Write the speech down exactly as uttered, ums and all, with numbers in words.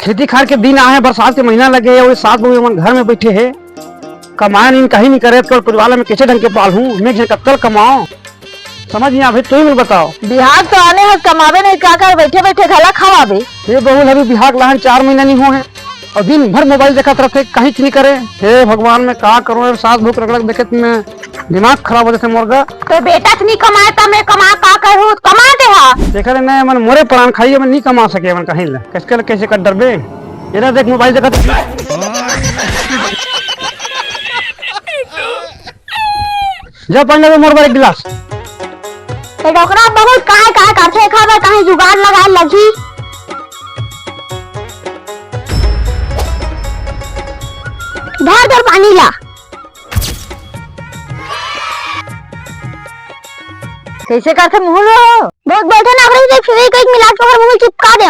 खेती खार के दिन आहे, बरसात के महीना लगे हे, वो सास बहू मन घर में बैठे हे, कमाए नहीं, कहीं नहीं करे, तो परिवार में कैसे ढंग के पालहूँ? मैं एक झन कतका ल कमाओ, समझ नहीं आवे, तुही मन बताओ। बिहाव तो आने हस, कमाबे नहीं, का कर, बैठे बैठे घला खवाबे। ये बहू ल अभी बिहाव के लाहन चार महीना नहीं हो हे, और दिन भर मोबाइल देखत रहथे, कहीं नहीं करे। हे भगवान, मैं का करूँ, सास बहू के रगड़क देखे त मैं दिमाग खराब हो जाथे मोर गा। तो बेटा से नहीं कमाए त मैं कमा का करूँ, कमा दे हा। देखा रे, नहीं, मन मोरे प्राण खाई, मन नहीं कमा सके, मन कहीं ले। कैसे ले, कैसे कर डरबे? ये ना देख, मोबाइल देखत। जा पानी लाबे मोर बर एक गिलास। ए डोकरा बहुत काय काय करथे, एखर बर कहीं जुगाड़ लगाए लगही। धर, धर पानी ला। कैसे करथे मुँह लो? बहुत बैठे ना, अगर देख, फिर एक, एक मिला के ओकर मुँह में चिपका दे।